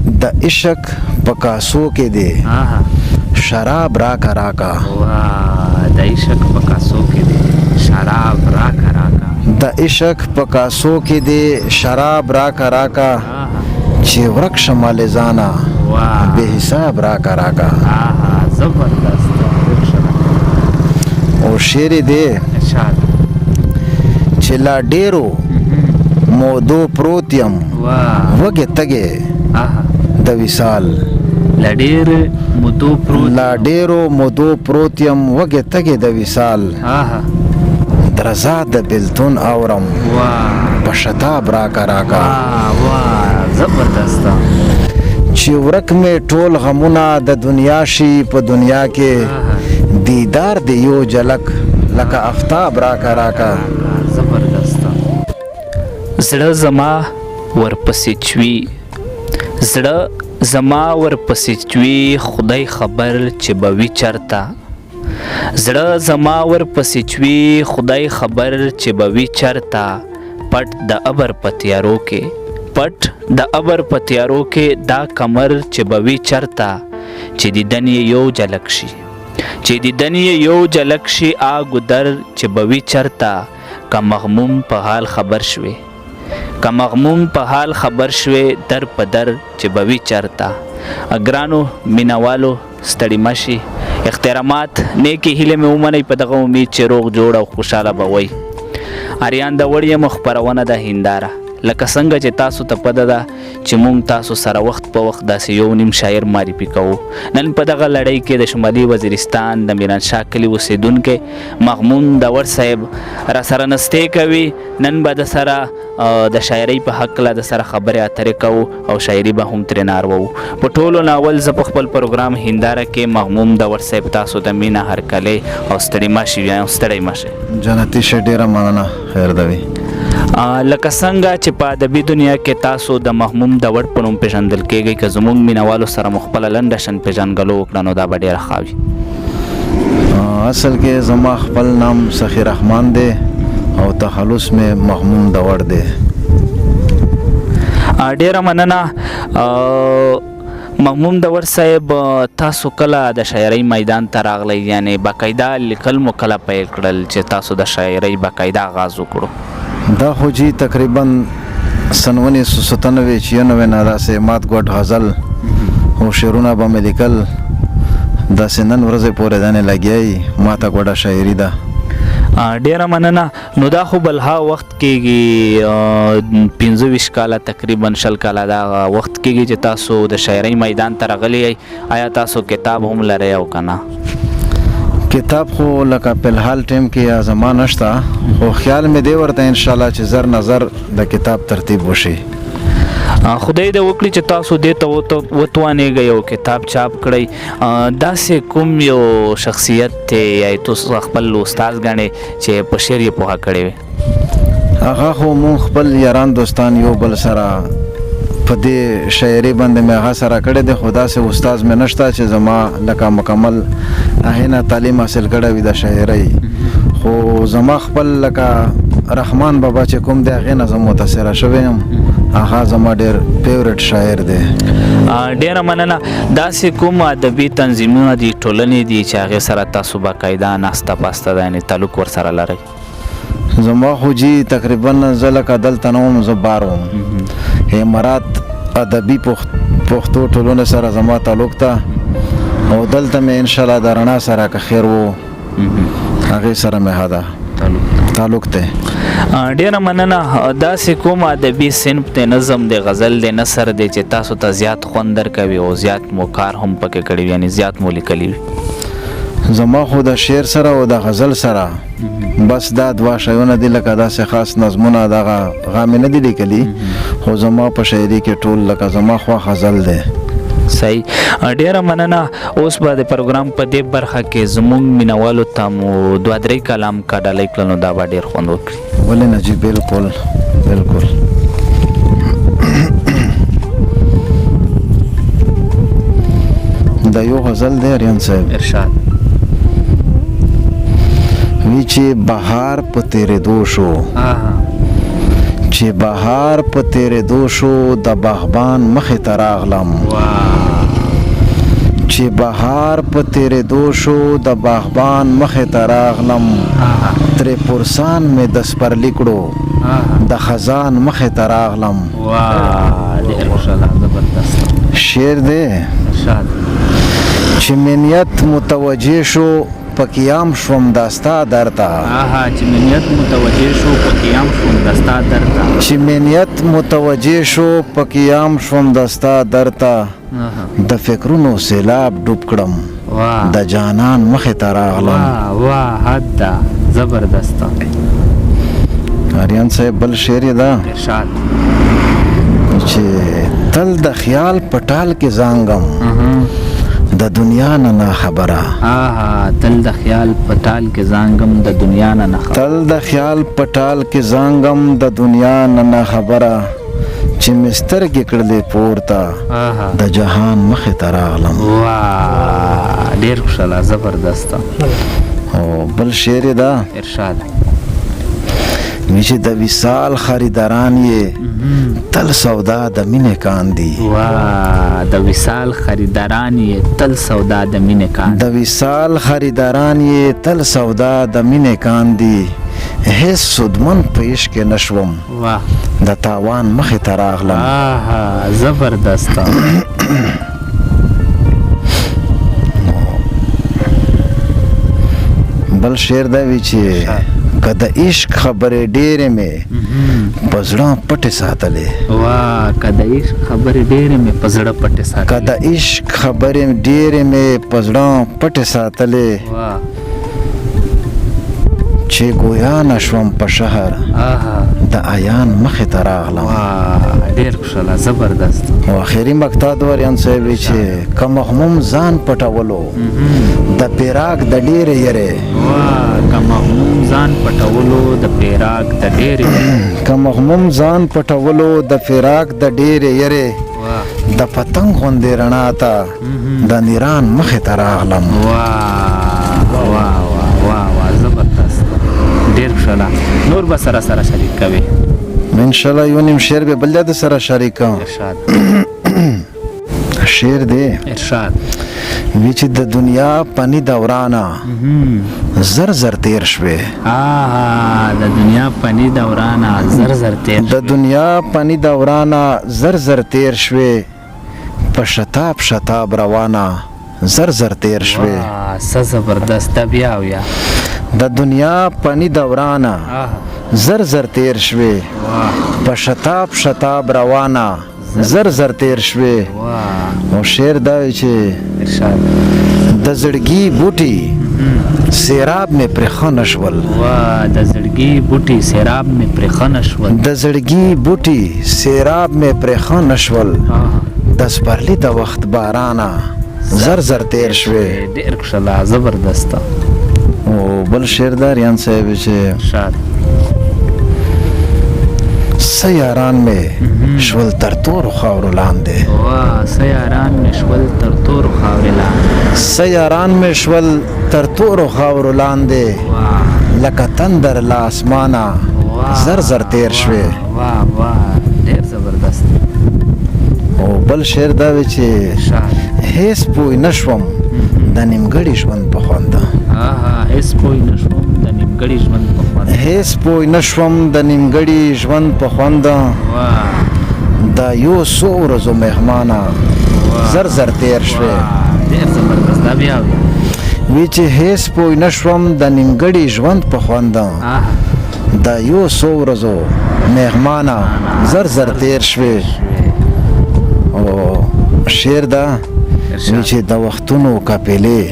د عشق په کاسو کې دی شراب راکا راکا. واه، د عشق په کاسو کې دی شراب راکا راکا. د عشق په کاسو کې دی شراب راکا راکا، چې ورک شمه له ځانه بې حساب راکا راکا. زبردست. او شعر دی چې لا ډېرو مودو پروت یم وږې تږې د وصال. لا ډېر مودو پروت، لا ډېرو مودو پروت یم وږې تږې د وصال، درزا د بلتون اورم په شتاب راکا راکا. زبردست. چې ورک مې ټول غمونه د دنیا شي په دنیا کې، دیدار دی یو جلک لکه افتاب راکا راکا. زبردست. زړه زما ورپسې چوي، زړه زما ورپسې چوي، خدای خبر چې به وي چرته. زړه زما ورپسې چوي، خدای خبر چې به وي چرته، پټ د ابر په تیارو کې، پټ د ابر په تیارو کې دا کمر چې به وي چرته، چې دیدن یې یو جلک شي، چې دیدن یې یو جلک شي، آ ګودر چې به وي چرته، که مغموم په حال خبر شوې، که مغموم په حال خبر شوې، در په در چې به وي چرته. ګرانو مینوالو، ستړي مشي، احترامات، نیکې هیلې مې ومنئ، په دغه امید چې روغ جوړ او خوشحاله به وئ. اریان داوړ یم، خپرونه ده هنداره. لکه څنګه چې تاسو ته پته ده چې مونږ تاسو سره وخت په وخت داسې یو نیم شاعر معرفي کوو. نن په دغه لړۍ کې د شمالي وزیرستان د میرانشاه کلي اوسېدونکی مغموم داوړ صاحب را سره نستې کوي. نن به د سره د شاعرۍ په هکله د سره خبرې اترې کوو او شاعري به هم ترې ناروو. په ټولو ناول زه په خپل پروګرام هنداره کې مغموم داوړ صاحب تاسو ته مینه، هرکلی او ستړي مه شي او ستړی مه شئ. جنتي شه، ډېره مننه، خیر دی وي. لکه څنګه چې په ادبي دنیا کې تاسو د مغموم داوړ په نوم پېژندل کېږئ، که زموږ مینوالو سره مو خپله لنډه شن پېژندګلو وکړه نو دا به ډېره ښه وي. اصل کې زما خپل نام سخي رحمان دی او تخلص مې مغموم داوړ دی. ډېره مننه. مغموم داوړ صاحب، تاسو کله د شاعرۍ میدان ته راغلی، یعنې باقاعده لیکل مو کله پیل کړل چې تاسو د شاعرۍ باقاعده آغاز وکړو؟ دا خو جی تقریبا سن 1997 96 نه داسې مات ګوډ غزل او شعرونه به مې لیکل، داسې نن ورځې پورې دانې لګیای، ما ته ګوډه شاعري ده. ډېره مننه. نو دا خو بلها وخت کېږي، 25 کاله تقریبا 20 کاله دا وخت کېږي چې تاسو د شاعرۍ میدان ته راغلي یئ. آیا تاسو کتاب هم لرئ او که نه؟ کتاب خو لکه په الحال ټایم کې یا زما نشته، خو خیال مې دی ورته انشاءالله چې زر نظر د کتاب ترتیب وشي. خدای دې وکړي چې تاسو دې ته وتوانېږئ او کتاب چاپ کړئ. داسې کوم یو شخصیت دی یا تاسو خپل استاد ګڼئ چې په شعر یې پوهه کړې وي؟ هغه خو مونږ خپل یاران دوستان یو بل سره په دې شاعري باندې مې هغه سره کړی دی، خو داسې استاد مې نشته چې زما لکه مکمل هغې تعلیم حاصل کړی وي د شاعرۍ. خو زما خپل لکه رحمان بابا چې کوم دی هغې نه زه متاثره شوی یم، هغه زما ډېر فیورټ شاعر دی. ډېره مننه. داسې کوم ادبي تنظیمونه دي، ټولنې دي چې هغې سره تاسو باقاعده ناسته پاسته ده، یعنې تعلق ورسره لرئ؟ زما خو جی تقریبا زه لکه دلته نه وم، زه بار وم. امارات ادبي پښتو ټولنې سره زما تعلق ده او دلته مې انشاءالله د رڼا سره که خیر و هغې سره مې هدا تعلق دی. ډېره مننه. داسې کوم ادبي صنف دی، نظم دی، غزل دی، نثر دی چې تاسو ته زیات خوند درکوي او زیات مو کار هم پکې کړی وي، یعنې زیات مو لیکلي وي؟ زما خو د شعر سره او د غزل سره بس دا دوه شیونه دي، لکه داسې خاص نظمونه دغه غامې نه دي لیکلي، خو زما په شاعري کې ټول لکه زما خوښ غزل دی. صحیح، ډېره مننه. اوس به د پروګرام په دې برخه کې زموږ مینوالو ته مو دوه درې کلام که ډالۍ کړل نو دا به ډېر خوند وکړي. ولې نه جی، بالکل بالکل. دا یو غزل دی اریان صاحب. ارشاد. وی چې بهار په تېرېدو شو، چې بهار په تېرېدو شو د باغبان مخې ته راغلم. چې بهار په تېرېدو شو د باغبان مخې ته راغلم، ترې پرسان مې د سپرلي کړو د خزان مخې ته راغلم. شعر دی چې مې نیت متوجه شو په قیام شوم دا ستا در ته. چې مې نیت متوجه شو په قیام شوم دا ستا در ته. چې مې نیت متوجه شو په قیام شوم دا ستا در ته، د فکرونو سیلاب ډوب کړم د جانان مخې ته راغلم. واه حد ده، زبردست. آریان صاحب بل شعر یې ده ارشاد چې تل د خیال په ټال کې زانګم د دنیا نه ناخبره. تل د خیال په ټال کې زانګم د دنیا نه ناخبره. تل د خیال په ټال کې زانګم د دنیا نه ناخبره، چې مې سترګې کړلې پورته د جهان مخې ته راغلم. واه ډېر خوشحاله، زبردست. او بل شعر یې ده ارشاد چې د وصال خریداران یې تل سودا د مینې کاندي. واه د وصال خریداران یې تل سودا د مینې کاندي. د وصال خریداران یې تل سودا د مینې کاندي، هېڅ سودمن په عشق کې نه شوم د تاوان مخې ته راغلم. زبردست. بل شعر دا وي چې که د عشق خبرې ډېرې مې په زړه پټې ساتلې. واه که د عشق خبرې ډېرې مې په زړه پټې ساتلې. که د عشق خبرې ډېرې مې په زړه پټې ساتلې، چې ګویا نه شوم په شهر د عیان مخې ته راغلم. ډېر خوشحاله، زبردست. او اخري مقطع د آریان صاحب چې که مغموم ځان پټولو د پیراک د ډېرې یرې. که مغموم ځان پټولو د پیراک د ډېرې یرې. که مغموم ځان پټولو د فراق د ډېرې یرې، د پتنګ غوندې رڼا ته د نیران مخې ته راغلم. واه واه واه واه زبردست، ډېر خوشحاله. نور به سره سره شریک کوي انشاءالله. یو نیم شعر به بل ځای سره شریک کوم. ارشاد. شعر دی ارشاد وی چې د دنیا پني دورانه زر زر تیر شوې. د دنیا پني دورانه زر زر تیر. د دنیا پني دورانه زر زر تیر شوې، په شتاب شتاب روانه زر زر تیر شوې. څه زبردست. بیا ویا. د دنیا پني دورانه زر زر تیر شوې، په شتاب شتاب روانه زر زر تیر شوې. او شعر دا وی چې د زړګي بوټي سیراب مې پرې ښه نه شول. د زړګي بوټي سیراب مې پرې ښه نه شول. د زړګي بوټي سیراب مې پرې ښه نه شول، د سپرلي د وخت بارانه زر زر تیر شوې. ډېر خوشحاله، زبردست. او بل شعر دا ریان صاحب چې څه یاران مې شول تر تورو خاورو لاندې. څه یاران مې شول تر تورو خاورې لاندې. څه یاران مې شول تر تورو خاورو لاندې، لکه تندر له اسمانه زر زر تیر شوې. واه واه ډېر زبردست. او بل شعر دا وی چې هېڅ پوه نه شوم د نیمګړي ژوند په خوند. هېڅ پوه نه شوم د نیمګړي ژوند په خوند. هېڅ پوه نه شوم د نیمګړي ژوند په خوند، د یو څو ورځو مهمانه زر زر تیر شوې. ډېر زبردست. دا بیا وی چې هېڅ پوه نه شوم د نیمګړي ژوند په خوند، د یو څو ورځو مهمانه زر زر تیر شوې. او شعر دا چې د وختونو قافلې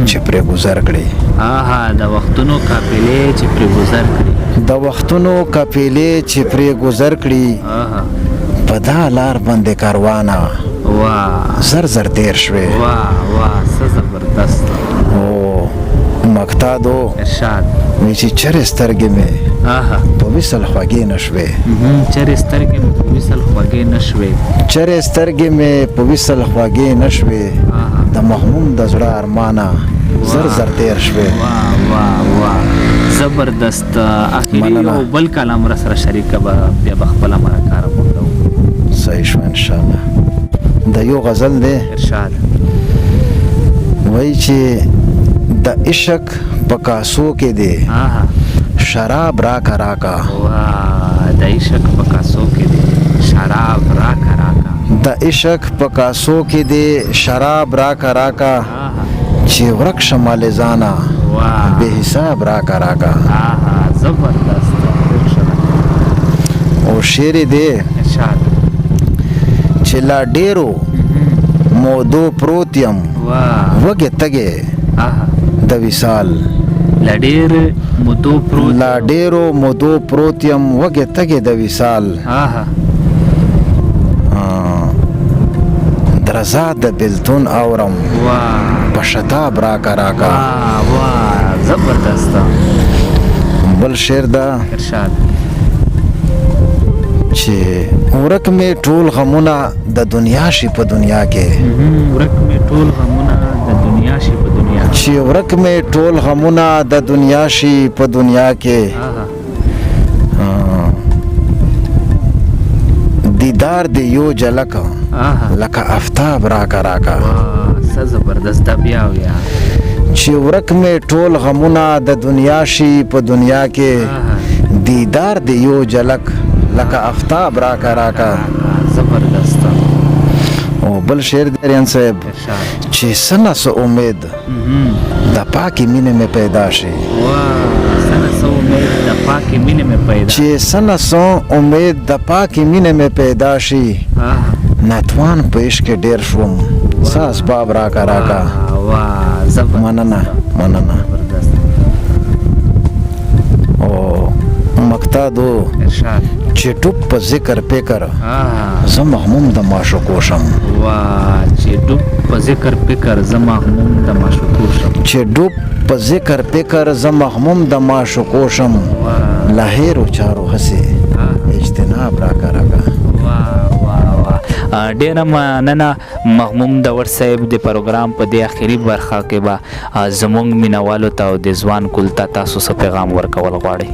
چې پرې ګذر کړي. د وختونو قافلې چې پرې ګذر کړي. د وختونو قافلې چې پرې ګذر کړي، په دا لار باندې کاروانه زر زر تیر شوې. واه واه څه زبردست. او مقطع دو ارشاد وی چې چرې سترګې مې په وصل خوږې نه شوې. چرې سترګې مې په وصل خوږې نه شوې. چرې سترګې مې په وصل خوږې نه شوې، د مغموم د زړه ارمانه زر زر تیر شوې. واه واه واه، زبردست. اخري یو بل کلام را سره شریک به بیا به خپله مرکه راغونډوو. صحیح شو ان شاء الله. د یو غزل دی. ارشاد. وایي چې د عشق په کاسو کې دی شراب راکا راکا. واه، د عشق په کاسو کې دی شراب راکا راکا. د عشق په کاسو کې دی شراب راکا راکا، چې ورک شمه له ځانه بې حساب راکا راکا. زبردست. او شعر دی چې لا ډېرو مودو پروت یم وږې تږی د وصال. لا ډېر مودو پروت، لا ډېرو مودو پروت یم وږې تږی د وصال. درزا د بلتون اورم په شتاب راکا راکا. واه زبردست. بل شعر ده ارشاد. چې ورک مې ټول غمونه د دنیا شي په دنیا کې. ورک مې ټول غمونه د دنیا شي په دنیا. چې ورک مې ټول غمونه د دنیا شي په دنیا کې، دیدار دی یو جلک لکه افتاب راکا راکا. څه زبردست، دا بیا ویا. چې ورک مې ټول غمونه د دنیا شي په دنیا کې، دیدار دی یو جلک لکه افتاب راکا راکا. زبردست. او بل شعر دی ریان صاحب چې سنه سو امید د پاکې مینې مې پیدا شي. سنه سو امید د پاکې مینې مې پیدا، چې سنه سو امید د پاکې مینې مې پیدا شي، ناتوان په عشق کې ډېر شوم څه اسباب راکا راکا. مننه مننه. او مقطع دو چې ډوب په ذکر فکر زه مغموم د معشوقو شم. واه، چې ډوب په ذکر فکر زه مغموم د معشوقو شم. چې ډوب په ذکر فکر زه مغموم د معشوقو شم، له هېرو چارو هسې اجتناب راکا راکا. واه واه واه، ډېره مننه مغموم داوړ صاحب. د پروګرام په دې اخري برخه کې به زموږ مینهوالو ته او د ځوان کول ته تاسو څه پیغام ورکول غواړئ؟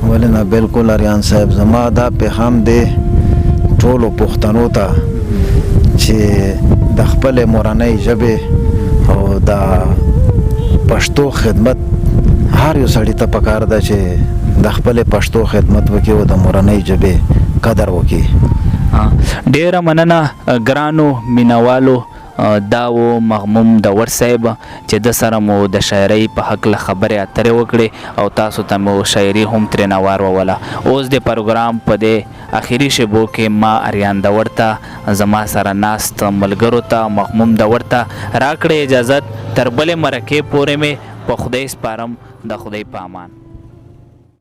ولې نه، بالکل اریان صاحب، زما دا پیغام دی ټولو پښتنو ته چې د خپلې مورنۍ ژبې او د پښتو خدمت هر یو سړي ته پکار ده چې د خپلې پښتو خدمت وکړي او د مورنۍ ژبې قدر وکړي. ډېره مننه ګرانو مینهوالو. دا و مغموم داوړ صاحب چې د سره مو د شاعرۍ په هکله خبرې اترې وکړې او تاسو ته مو شاعري هم ترېنه واروله. اوس د پروګرام په دې اخري شېبو کې ما اریان داوړ ته، زما سره ناست ملګرو ته، مغموم داوړ ته راکړې اجازت. تر بلې مرکې پورې مې په خدای سپارم، د خدای په امان.